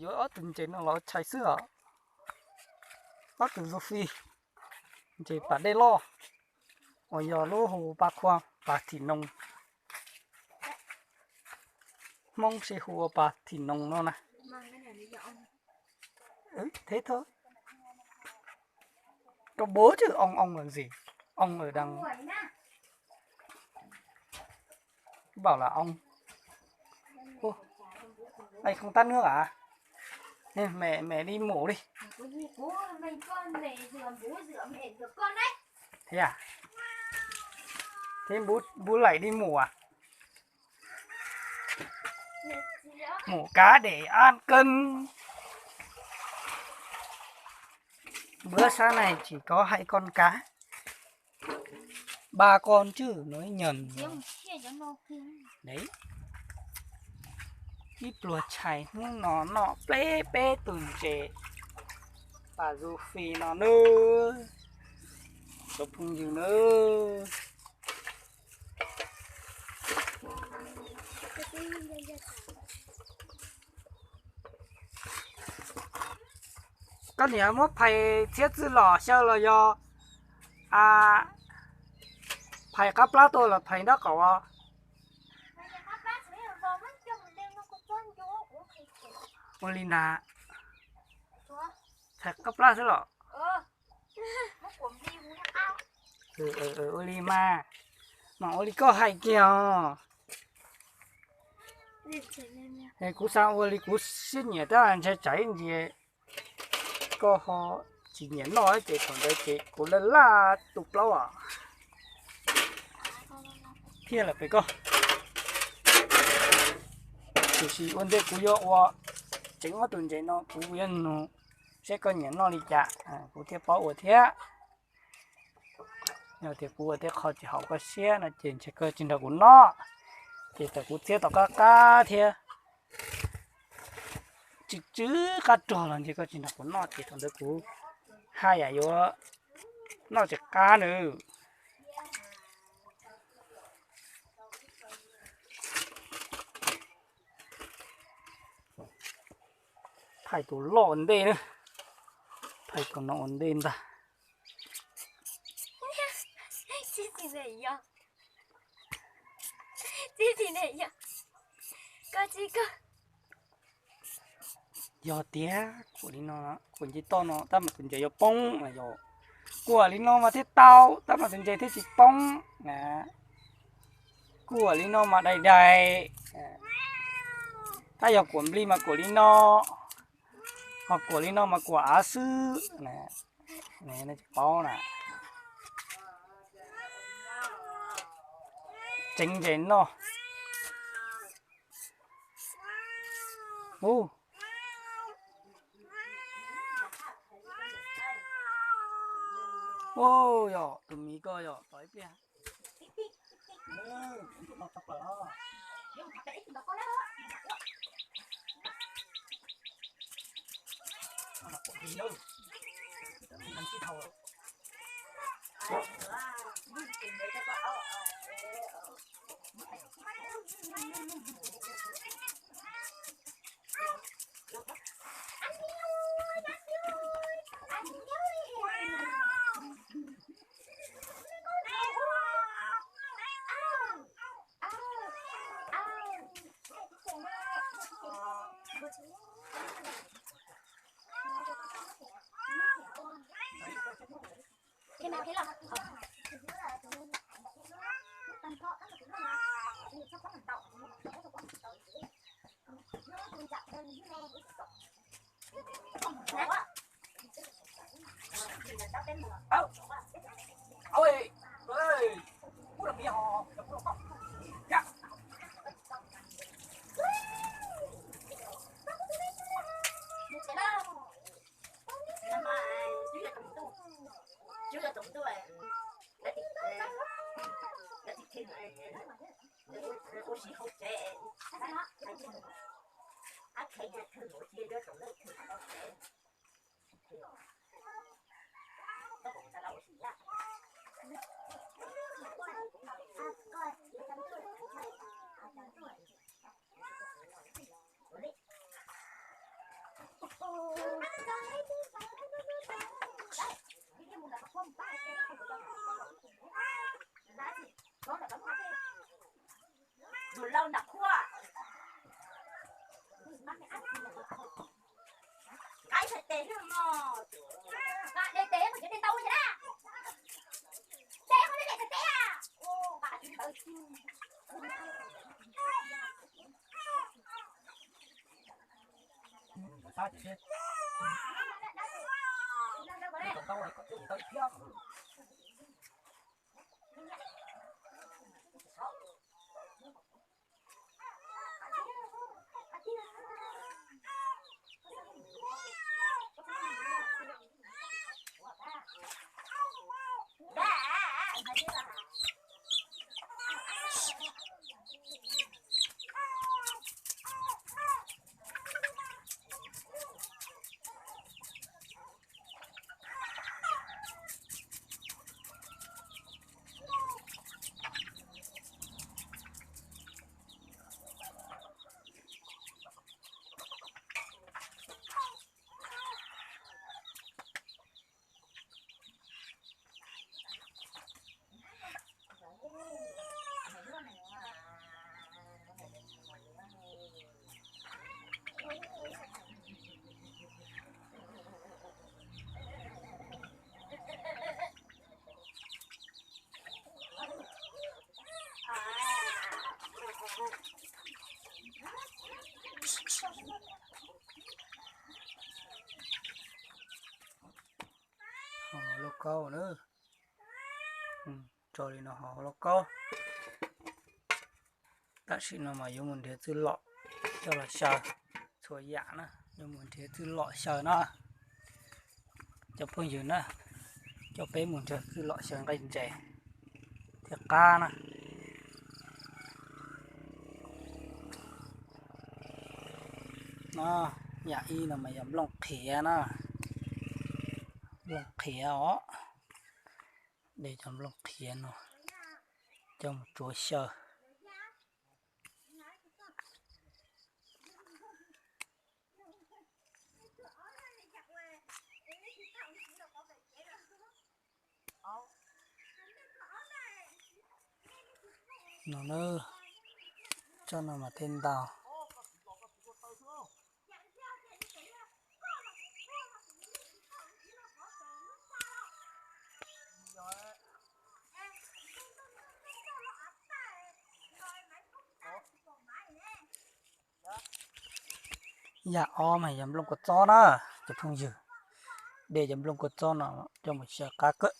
Yuav ob tug ntses no los tshais xwb os. Ob tug Zufi, ntses pas dej loj, uas yog lub hu pas khua pas thim noos. Hmoob sib hu ua pas thim noos no na. Thế thôi. Koj bố chứ ong ong làm gì? Ong ở đằng. Bảo là ong. Ơ, anh không tắt nước à? Thế mẹ, mẹ đi ngủ đi. Thế à? Thế bố, bố lại đi ngủ à? Mổ cá để ăn cơm. Bữa sáng nay chỉ có hai con cá. Ba con chứ nói nhầm. Đấy. Ib pluag tshais hnub no noj pleb peb tug ntses pas Zufi no nawb. Cov phooj ywg nawb. Koj niam muab phais txhiab txwj lom xyaw los yog phais qab plab tuaj los phais nraub qaum os? Ua li ntag. Phais qab plab xwb los? Ua li mas, mas ua li koj hais kiag os. Kuv xav ua li kuv siab nyiam tab ntshai tsam ib ntsis koj ho tsis nyiam noj ces thaum ntawd ces kuv laj laj tu plaub os. Thiab lawm pem koj. Tiam sis ua ntej kuv yuav ua tsev ob tug ntses no kuv yuav nug seb koj nyiam noj li cas, kuv thiaj paub ua thiab. Yog tias kuv ua tej qho tsis haum koj siab no ces ntshe koj tsis nrog kuv noj. Ces thaum kuv txhiab tau qab qab thiab tsw tsw qab rog los ntshe koj tsis nrog kuv noj ces thaum ntawd kuv haj yam yuav noj tsis qab nawb. Phais tus loj ua ntej na, phais tus no ua ntej ntag. Yog tias kuam li no, kuam nce toj no tab mas tus ntses yuav poob na yog. Kuam li no mas thiaj tau tab mas tus ntses thiaj tsis poob na. Kuam li no mas dai dai. Tab yog kuam nplig mas kuam li no, ho kuam li no mas kuam av xwb. Tsis paub na. Tseev ntses noj. Yog tus miv ko yog tos ib pliag. Lau nram qhuav. Qaib txhais tes xwb mog. Nqa de tes, kuv cov de ntau li na. De, kuv de txhais tes a. Hauv lauj kaub na. Tso li no hauv lauj kaub. Tam sim no mas yuav mus nrhiav txwj lom coj los xyaw txhua yam na, yuav mus nrhiav txwj lom xyaw na. Cov phooj ywg na, coj peb mus nrhiav txwj lom xyaw nqaij ntses thiab qab na. No, yam ib no mas yog nplooj qhiav na, nplooj qhiav os. De cov nplooj qhiav no coj mus tsuav xyaw. No na, tsob no mas thiaj ntau. Yam ob mas yog nplooj kua txob na, cov phooj ywg. De cov nplooj kua txob no coj mus xyaw qab kawg.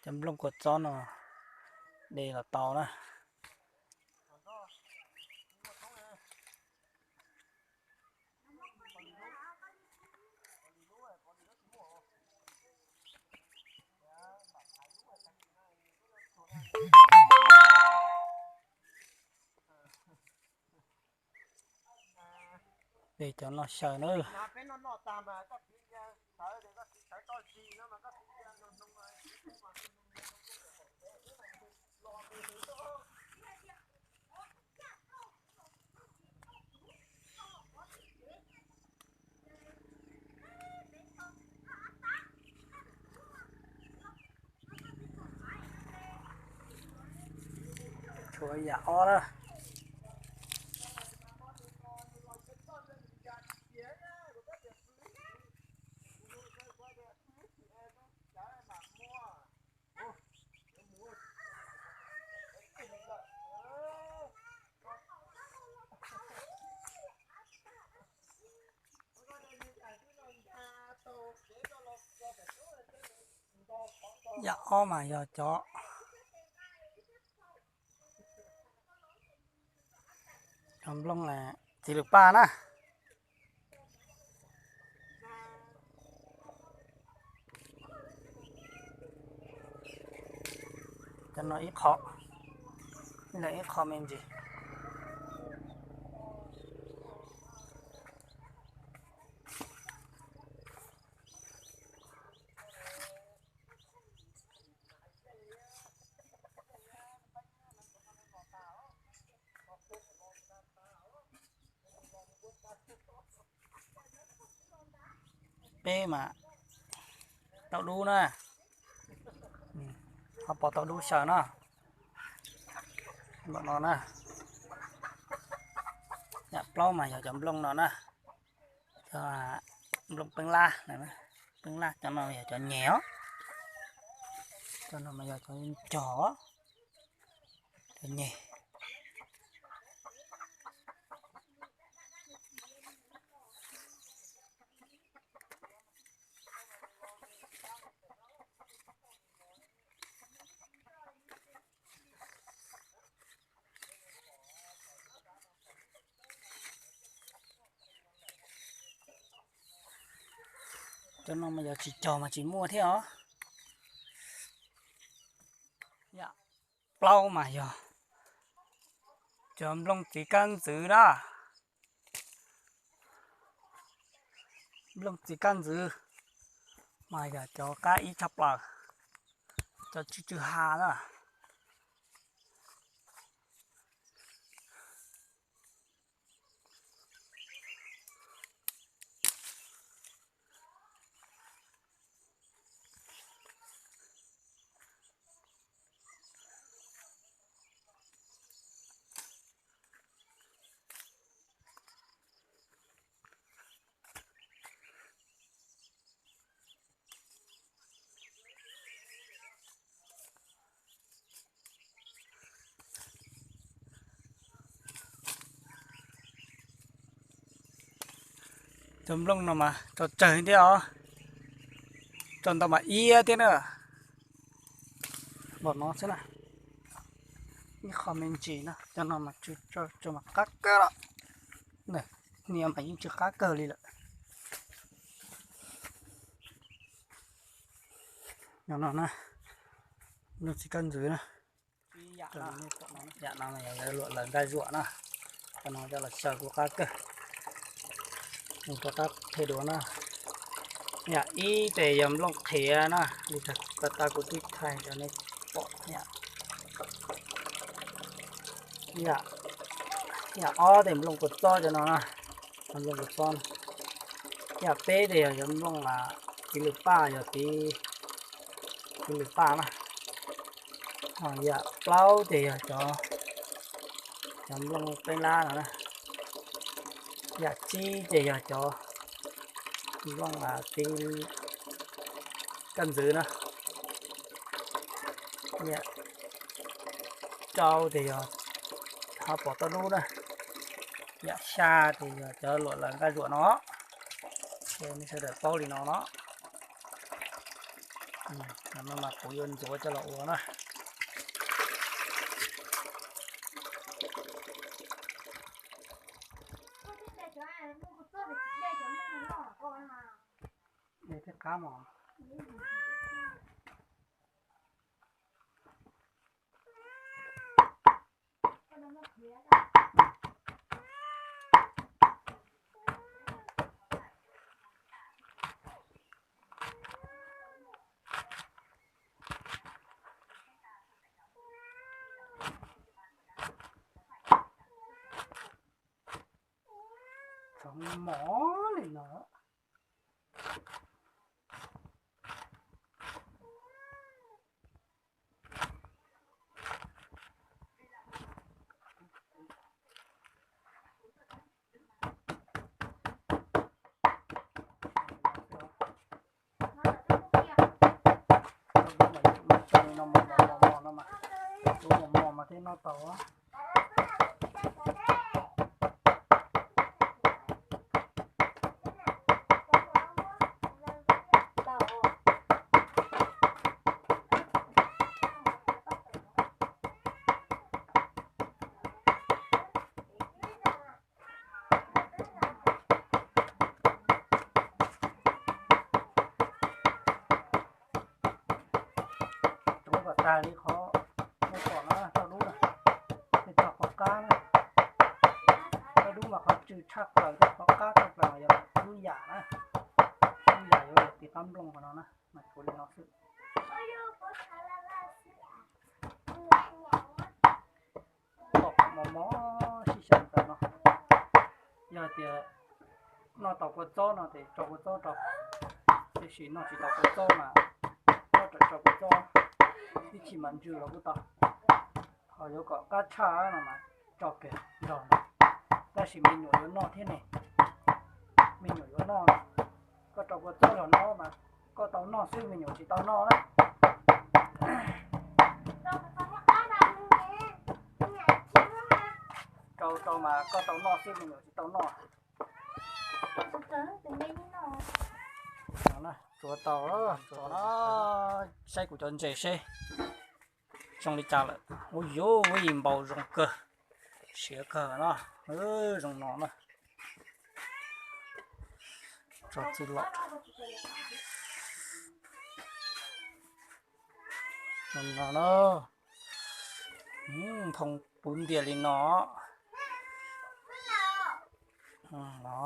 Cov nplooj kua txob no de los tau na. De cov no xyaw na. Tshuav yam ob na. Yam ob mas yog cov, cov nplooj txiv lws paj na. Cov no ib qho, ib leeg ib qho me ntsis. Peb mas tau dub na, ho pom tau dub xyaw no. Npaum no na. Yam plaub mas yog cov nplooj no na, cov nplooj peeb lab, peeb lab. Cov no yog cov nyeg os, cov no mas yog cov cog, cov nyeg. Cov no mas yog tsis cog mas tsis muaj thiab os. Yam plaub mas yog cov nplooj txiv kab ntxwv na. Nplooj txiv kab ntxwv mas yog cov qab ib tshaj plaws, cov tsw tsw ha na. Cov nplooj no mas tso tsawg thiab os, tso ntau mas iab thiab na. Npaum no xwb na, ib qho me ntsis na, cov no mas tso mas qab kawg lawm. Hnia mas yeej tsis qab kawg li lawm. No no na, nplooj txiv kab ntxwv na. Yam no yog luam laws nkaj zuam na. Cov no coj los xyaw kuj qab kawg, kuj qab qhia dua na. Yam ib ces yog nplooj qhiav na, li tag kuv twb thaij rau nej pom. Yam ob ces nplooj kua txob cov no na, nplooj kua txob na. Yam peb ces yog cov nplooj tiv lwm paj, yog tiv, tiv lwm paj na. Ho yam plaub ces yog cov, cov nplooj peb lab no na. Yam tsib ces yog cov nplooj tiv kab ntxwv na. Yam rau ces yog ho pom tau dub na. Yam xya ces yog cov luam laws nkaj zuam no. Nej sawv daws paub li no no. No mas kuv yuav ntxuav coj los ua na. Thiab qab mas Txhoov mos li no. Tau dub mas yeej mos mos no mas, dub mos mos mas thiaj noj tau. Rau kom tag li qhov nej pom no, tau dub na, nej tso qhov qab na. Tau dub mas qhov tsw tshaj plaws thiab qhov qab tshaj plaws mas yog lub yam na. Lub yam yuav yog tiv qab nplooj qhov no na, mas tshuav li no xwb. Tom mos mos sib xyaw ntawm no. Yog tias noj tau kua txob no ces tso kua txob rau. Tiam sis noj tsis tau kua txob mas koj tso kua txob ib chim mas ntsws los kuj tau. Ho yuav kom qab tshaj no mas tso kiag nrog no. Tab sis me nyuam yuav noj thiab ne, me nyuam yuav noj no. Koj rau kua txob zog no mas koj tau noj xwb, me nyuam tsis tau noj na. Rau rau mas koj tau noj xwb, me nyuam tsis tau noj. Tsuav tau, tsuav no, saib kuv cov ntses seb zoo li cas lawm. Ub yuv, npau zoo kawg, siav kawg no. Zoo no na. Tso txij los. Zoo no na. Nphoo puv ntiag li no. No.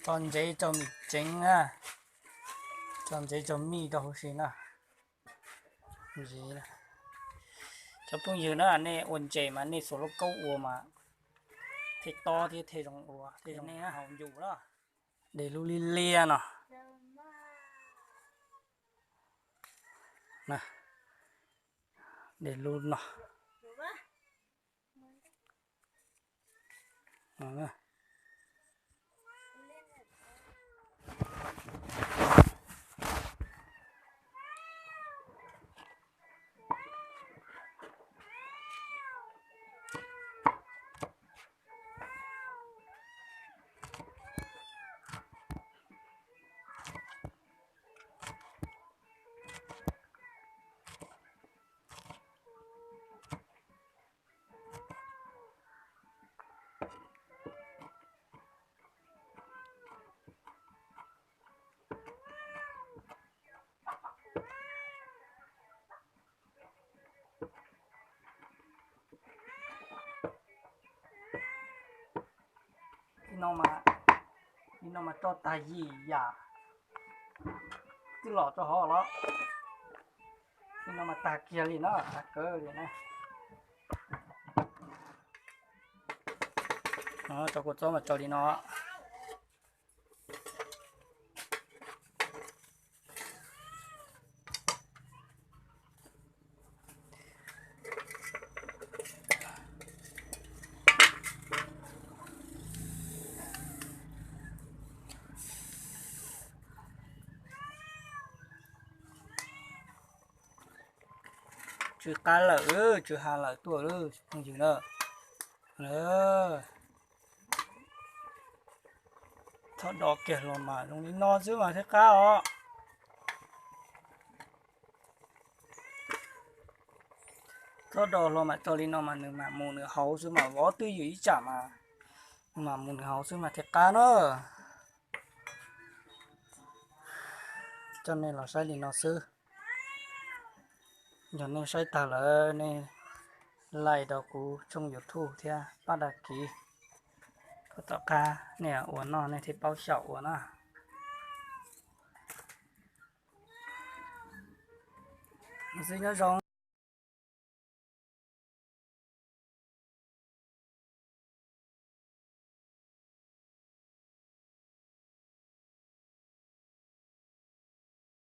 Tso ntsev tso mis tseev na, tso ntsev tso mij rau huv si na. Cov phooj ywg na, nej ua ntses mas nej xuas lub kaub ua mas thiaj tob thiab thiaj zoo ua thiaj zoo haus ncu na. Des lub liab liab no. Des lub no. Ib no mas, ib no mas tso tag yim yam twb los rau hauv los. Ib no mas tag kiag li no, tag kawg li na. Tso kua txob mas tso li no. Tsw qab lawm, tsw ha lawm tuaj lawm phooj ywg na. Txhob do kiag los mas zoo li no xwb mas thiaj qab os. Txhob do los mas tso li no mas nws mam mus nws hauv xwb mas vov twj ywm ib tsam mas nws mam mus nws hauv xwb mas thiaj qab na. Coj nej los saib li no xwb. Yog nej saib tag lawm nej like rau kuv tshooj YouTube thiab pab đăng ký. Kom tom qab nej ua noj nej thiaj paub xyaum ua na. Xwb nyob zoo.